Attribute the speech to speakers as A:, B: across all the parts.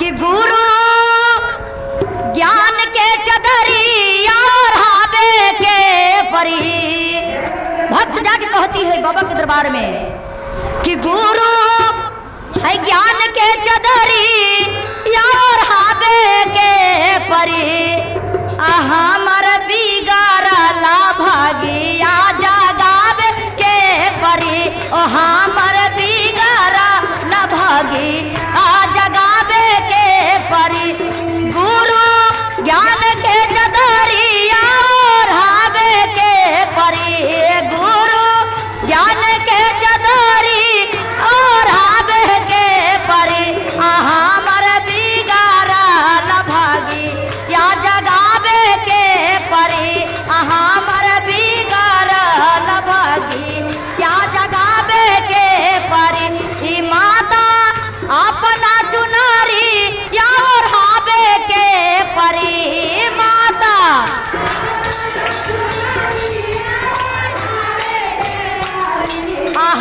A: कि गुरु ज्ञान के चदरी और हावे के परी। भक्त जाके कहती है बाबा के दरबार में कि गुरु है ज्ञान के चदरी और हावे के परी, हमर बिगाड़ला भागिया जगावे के परी, ओ हमर बिगाड़ला भागी आ जगावे के परी। गुरु ज्ञान के चदरिया और हावे के परी, गुरु ज्ञान के चदरी और हावे के परी, हमर बिगाड़ल भागी या जगावे के परी, हमर बिगाड़ल भागी या जगावे के परी। ई माता अपना चुनारी या ओढ़ावे के परी, माता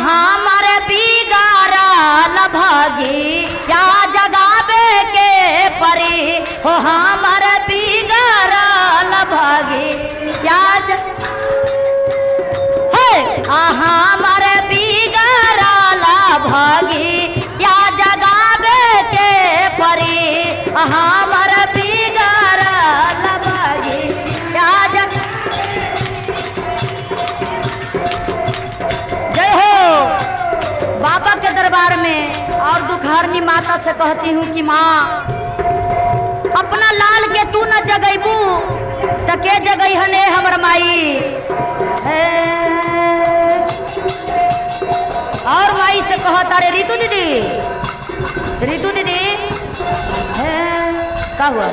A: हमर बिगाड़ल भागी या जगावे के परी, हो हमर बिगाड़ल भागी या हे हमर बिगाड़ल भागी या जगावे के परी, हमर बिगाड़ल भागी या जग। जय हो बाबा के दरबार में। और दुखहरनी माता से कहती हूँ कि माँ अपना लाल के तू न जगैबू त के जगई हने हमर माई। हे। और माई से कहत अरे रितु दीदी, रितु दीदी हे, का हुआ?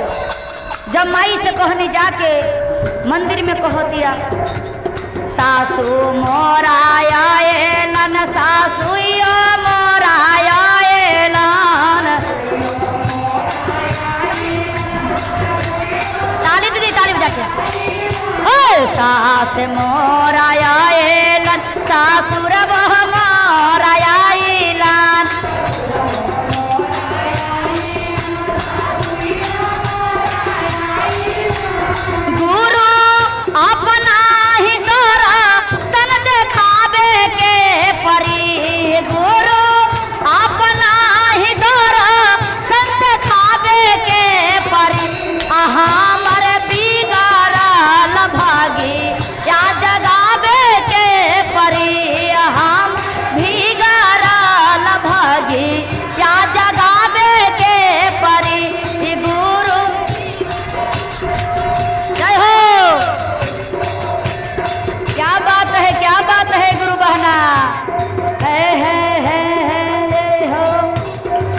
A: जब माई से कहनी जाके मंदिर में कहतिया, सासू मोराया एलन, सासू यो मोराया एलन। ताली दीदी, ताली बजा के। हे सास मोराया एलन, सासुर बह मोराया एलन। गुरु अपना ही तोरा सन देखावे के परी, गुरु अपना ही तोरा सन देखावे के परी, हमर बिगाड़ल भागी या जगावे के परी, हम बिगाड़ल भागी या जगावे के परी। गुरु जय हो। क्या बात है, क्या बात है गुरु बहना। है हो।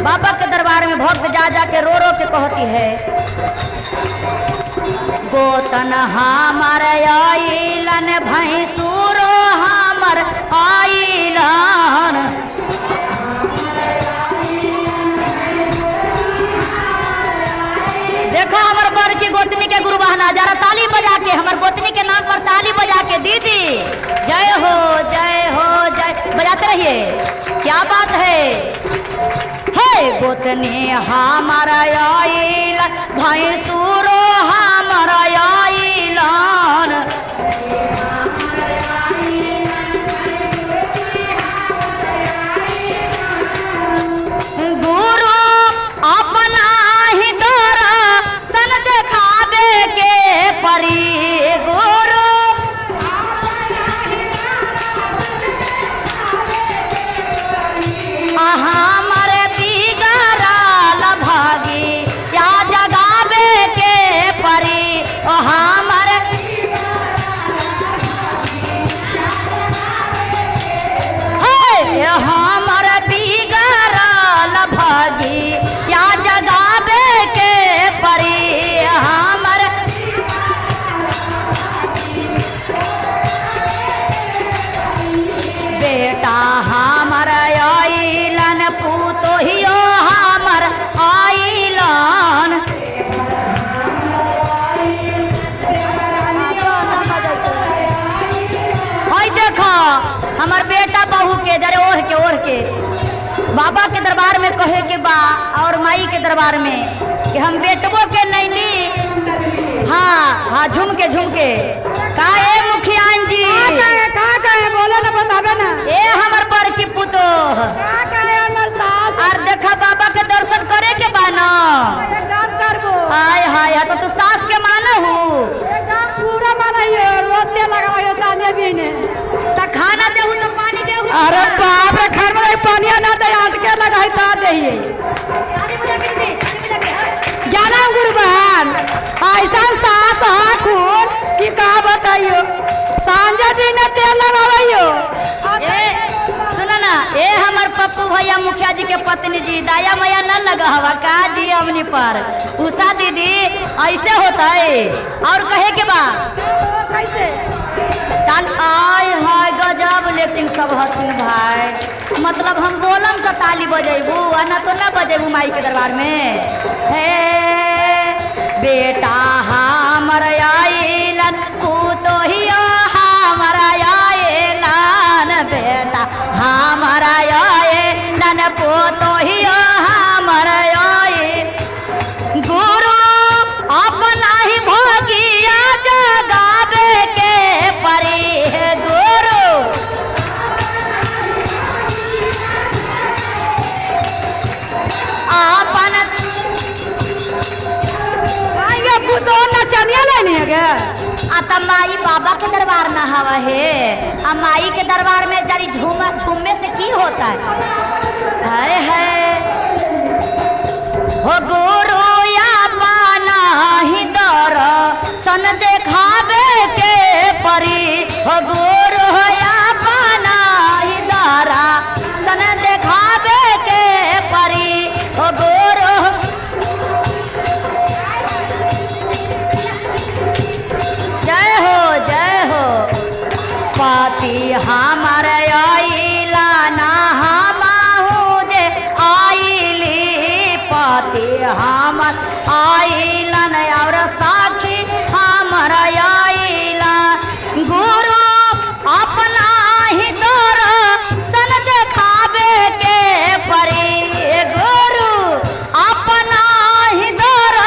A: बाबा के दरबार में भक्त जा जा के रो रो के कहती है, गोतन हमर आइलन, भैंसुरो हमर आइलन। देखो हमर बर की गोतनी के गुरु बहना जरा ताली बजा के, हमर गोतनी के नाम पर ताली बजा के दीदी जय हो, जय हो, जय बजाते रहिए। क्या बात है। हे गोतनी हमर आइलन, भैंसुरो हमर आइलन। गुरु अपना ही तोरा सन देखावे के परी, गुरु हमर बिगाड़ल भागी या जगावे के परी, ओ हमर हे हमर बिगाड़ल भागी या जगावे के परी, हमर बेटा हमर आइलन, पुतोहियो हमर आइलन। हई देखो हमर बेटा बहू के जरे ओढ़ के, ओढ़ के बाबा के दरबार में कहे के बा और माई के दरबार में कि हम बेटबो के नैनी। हाँ हाँ, झुमके झुमके का ए मुखियान जी,
B: का कहे बोलो ना, बताबे ना।
A: ए हमर बड़की पुतोह,
B: का कहे हमर सास?
A: और देखा बाबा के दर्शन करे के बा ना।
B: एकदम करबो।
A: हाय हाय, तो तू सास के मानहु?
B: एकदम पूरा मानइयो, रोते लगाइयो साँझे बिने।
A: त खाना देहु न पानी देहु?
B: अरे बाप रे, घर में पानी ना दे, अटके लगाई ता देहिए। जाना गुरबान, ऐसा सास हाखुन कि का बताइयो, साँझे बिने तेल लगाइयो।
A: ए सुन ना, ए हमर पप्पू भैया मुखिया जी के पत्नी जी, दया मया न लगा हवा का जी हमनी पर? उषा दीदी ऐसे होता है। और कहे के बा
B: कैसे
A: ताल आय हाय गजब, लेकिन सब हथिन भाई, मतलब हम बोलम तो ताली बजेबू आ ना तो ना बजेबू माई के दरबार में। हे बेटा हमर आइलन, पुतोहिया हमर आइलन, बेटा हमर आइलन, पुतोहिया हमर आइल, गुरु अपना ही भोगिया जगावे के परी है गुरु। अपन
B: आइए पुतो नचनिया लेनी है गे।
A: आ त माई बाबा के दरबार ना हवा है, आ माई के दरबार में जरी झूम झूमने से की होता है? है है हो गुरु या पाना ही दर सन देखावे के परी, हो गुरु या पाना ही दरा सन देखावे के परी, हो गुरु। जय हो जय हो। पति हमर आइला ना हमहु जे आइली, पति हमर आइलन और साखी हमर आइला, गुरु अपना ही दर सन देखावे के परी, गुरु अपना ही दर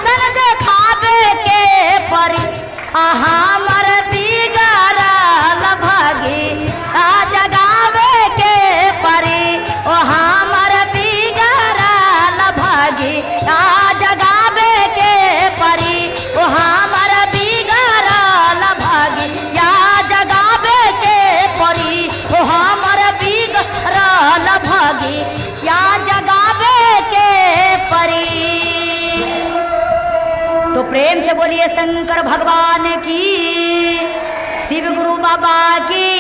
A: सन देखावे के परी, हमर बिगड़ल भागी आ जगावे के परी, ओ हमर बिगड़ल भागी आ जगावे के परी, ओ हमर बिगड़ल भागी या जगावे के परी, ओ हमर बिगड़ल भागी या जगावे के परी। तो प्रेम से बोलिए शंकर भगवान की, शिव गुरु बाबा की।